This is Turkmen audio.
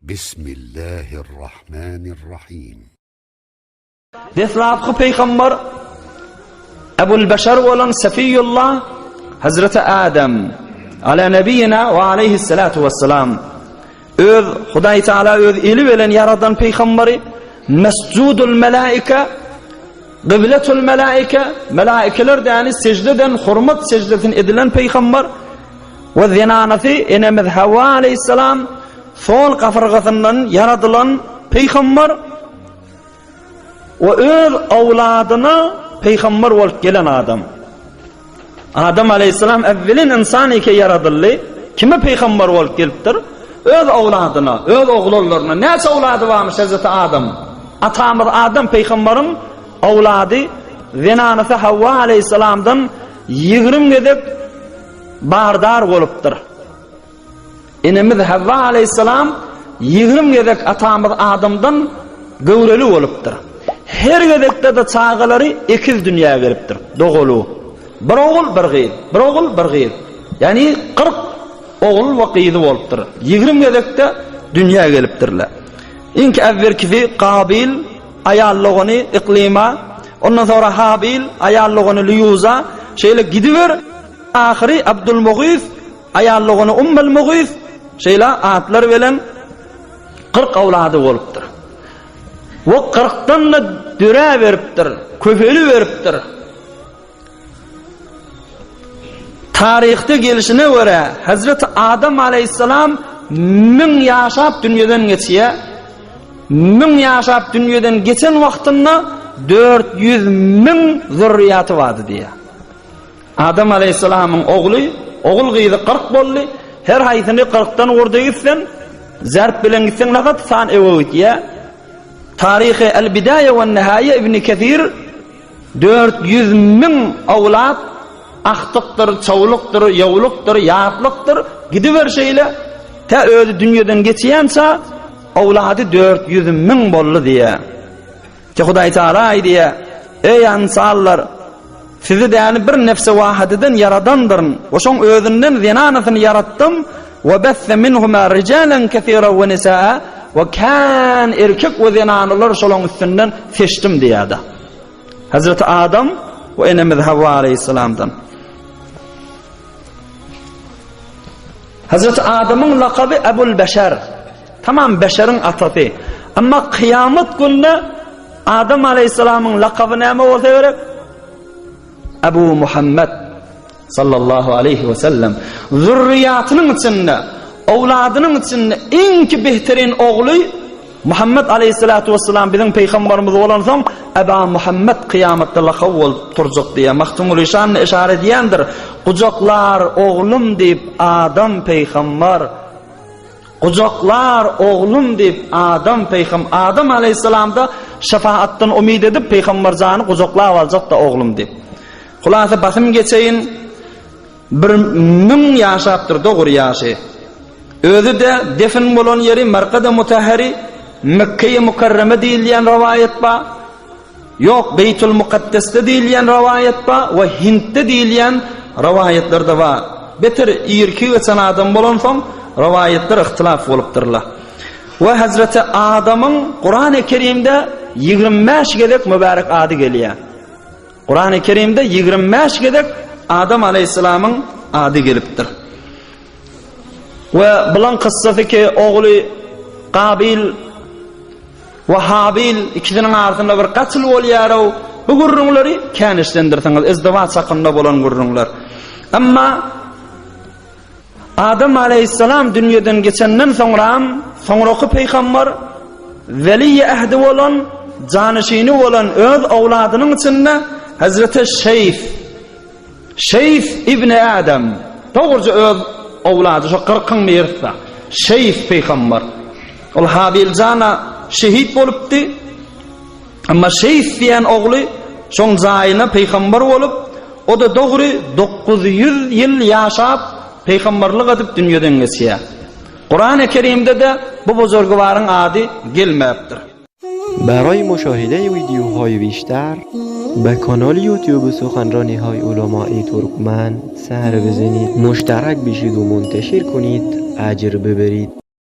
Bismillahirrahmanirrahim. Deslapky pygamber Ebul Beşer bolan Sefiyullah Hazreti Adem ala nebiyina we aleyhissalatu vesselam öz Hudaý Teala öz eli bilen ýaradan pygamberi Mesjudul Melaika Gybletul Melaika melaikeler däni sejdeden hurmat sejdesini edilen pygamber we zenanasy enemiz Hawa aleyhissalam sol gafyrgasyndan ýaradylan pygamber we öz awladyna pygamber bolup gelen adam. Adam aleyhisselam evvelin insan eke ýaradyldy. Kime pygamber bolup gelipdir? Öz awladyna, öz oglanlaryna. Näçe awlady barmyş Hazreti Adam? Atamyz Adam pygamberiň awlady zenanasy Hawa aleyhisselamdan 20 gezek bardar bolupdyr. Enemiz Havva aleýhissalam 20 gezek atamyz Adamdan göwreli bolupdyr. Her gezekde-de çagalary ekiz dünýä gelipdir, dogalu. Bir ogul, bir gyz, bir ogul, bir gyz. Ýagny 40 ogul we gyzy bolupdyr. 20 gezekde dünýä gelipdirler. Iňki äwwelkisi Kabil, aýal dogany Yklima, ondan soňra Habil, aýal dogany Lýuza, şeýle gidiber, ahyry Abdulmugys, Aýal dogany Ummul-Mugys şeýle atlar bilen 40 awlady bolupdyr. We kyrkdan-da döräberipdir, köpeliberipdir. Taryhda gelşine görä, Hazreti Adam aleýhissalam 1000 ýaşap dünýeden geçýär. 1000 ýaşap dünýeden geçen wagtynda 400 müň zürriýaty bardy diýýär. Adam aleýhissalamyň ogly, ogul-gyzy 40 boldy. Her haýsyny kyrkdan gurdy gitseň, zerp bilen gitseň nagat san öwe gitýär. Taryhy El-Bidaýa we Nihaýa Ibn Kesir 400 müň awlat agtykdyr, çowlukdyr, ýowlukdyr, ýatlykdyr, gidiber şeýle, tä özi dünýeden geçýänçä awlady 400 müň boldy diýýär. Ki Hudaý Teala aýdýar, Eý ynsanlar! Sizi däni bir nefsi wahydydan ýaradandyryn we şoň özünden zenanasyny ýaratdym, we besse minhuma rijalen kesiran we nisaa, we kän erkek we zenanalar şolaň üstünden seçdim diýýärdi. Hazreti Adam we enemiz Hawa aleýhissalamdan. Hazreti Adamyň lakaby Ebul Beşer. Tamam beşeriň atasy. Emma kyýamat günde Adam aleýhissalamyň lakaby näme bolsa gerek? Ebu Muhammed sallallahu aleyhi we sellem. Zürriýatynyň içinde, owladynyň içinde iň ki behterin ogly Muhammed aleyhissalatu vesselam biziň peýgamberimiz bolansoň, Eba Muhammed kyýamatda lakab bolup turjak diýýär. Magtymguly şan işaret edýändir. Gujaklar oglum diýip Adam peýgamber Gujaklar oglum diýip Adam peýgam Adam aleýhissalamda şefaatdan umyt edip peýgamber jany gujaklap aljakda oglum diýip. Hulasa basym geçeýin 1000 ýaşapdyr dogry ýaşy. Özi-de defin bolan ýeri Markada Mutahhari Mekkeýi Mukarreme diýilýän rowaýat bar. Ýok, Beýtul Mukaddesde diýilýän rowaýat bar we Hindde diýilýän rowaýatlar-da bar. Beter irki geçen adam bolansoň, rowaýatlar yhtylaf bolupdyrlar. We Hezreti Adamyň Kurany Kerimde 25 gezek mübärek ady gelýär. Kurany Kerimde 25 gezek Adam aleýhissalamyň ady gelipdir. We bulan kyssasy ki ogly Kabil we Habil ikisiniň arasynda bir gatl bolýar-ow. Bu gürrüňleri kän eşidendirsiňiz, izdiwaç hakynda bolan gürrüňler. Emma Adam aleýhissalam dünýeden geçenden soňram soňraky pygamber weli ähdi bolan, janyşyny bolan öz owladynyň içinde Hazreti Şeýh Şeýs ibni Ädem, dogruja öz owlady şo kyrkyň birisi-de, Şeýs pygamber. Ol Habil jana şehit bolupdy. Emma Şeýs diýen ogly şoň jaýyna pygamber bolup, o-da dogry 900 ýyl ýaşap, pygamberlik edip dünýeden geçýär. Kurany Kerimde-de bu buzurgywaryň ady gelmäpdir. برای مشاهده ویدیوهای بیشتر به کانال یوتیوب سخنرانی های علمای ترکمن سر بزنید مشترک بشید و منتشر کنید اجر ببرید.